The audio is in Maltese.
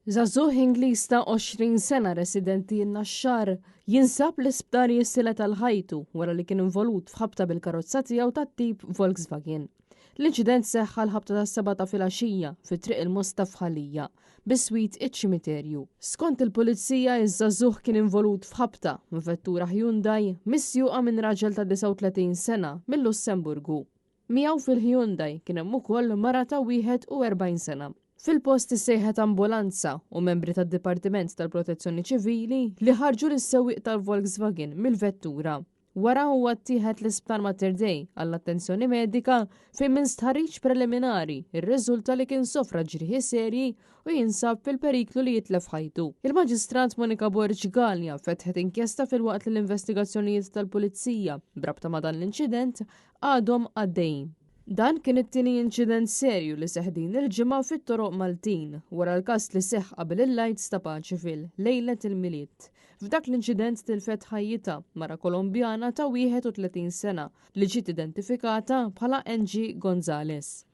Żagħżugħ Ingliż ta' 20 sena residenti n-Naxxar jinsab l-isptar jissilet għal ħajtu wara li kien involut f'ħabta bil-karozza tiegħu tat-tip Volkswagen. L-inċident seħħ għall-ħabta tas-sebgħa ta' filgħaxija fi Triq il-Mosta f'Ħal Lija, biswit iċ-ċimiterju. Skont il-Pulizija, iż-żagħżugħ kien involut f'ħabta ma' vettura Hyundai misjuqa minn raġel ta' 39 sena mil-Lussemburgu. Miegħu fil-Hyundai kien hemm ukoll mara ta' 41 sena. Fil-post issejħet ambulanza u membri tad-Dipartiment tal-Protezzjoni Ċivili li ħarġu lis-sewwieq tal-Volkswagen mill-vettura. Wara huwa ttieħed l-Isptar Mater Dei għall-attenzjoni medika fejn minn stħarriġ preliminari rriżulta li kien sofra ġrieħi serji u jinsab fil-periklu li jitlef ħajtu. Il-Maġistrat Monica Borg Galea fetħet inkjesta filwaqt li l-investigazzjonijiet tal-Pulizija b'rabta ma' dan l-inċident għadhom għaddejjin. Dan kien it-tieni inċident serju li seħħ din il-ġimgħa fit-toroq Maltin, wara l-każ li seħħ qabel il-Lights ta' Paceville, lejlet il-Milied. F'dak l-inċident tilfet ħajjitha mara Kolombjana ta' 31 sena li ġiet identifikata bħala Angie Gonzalez.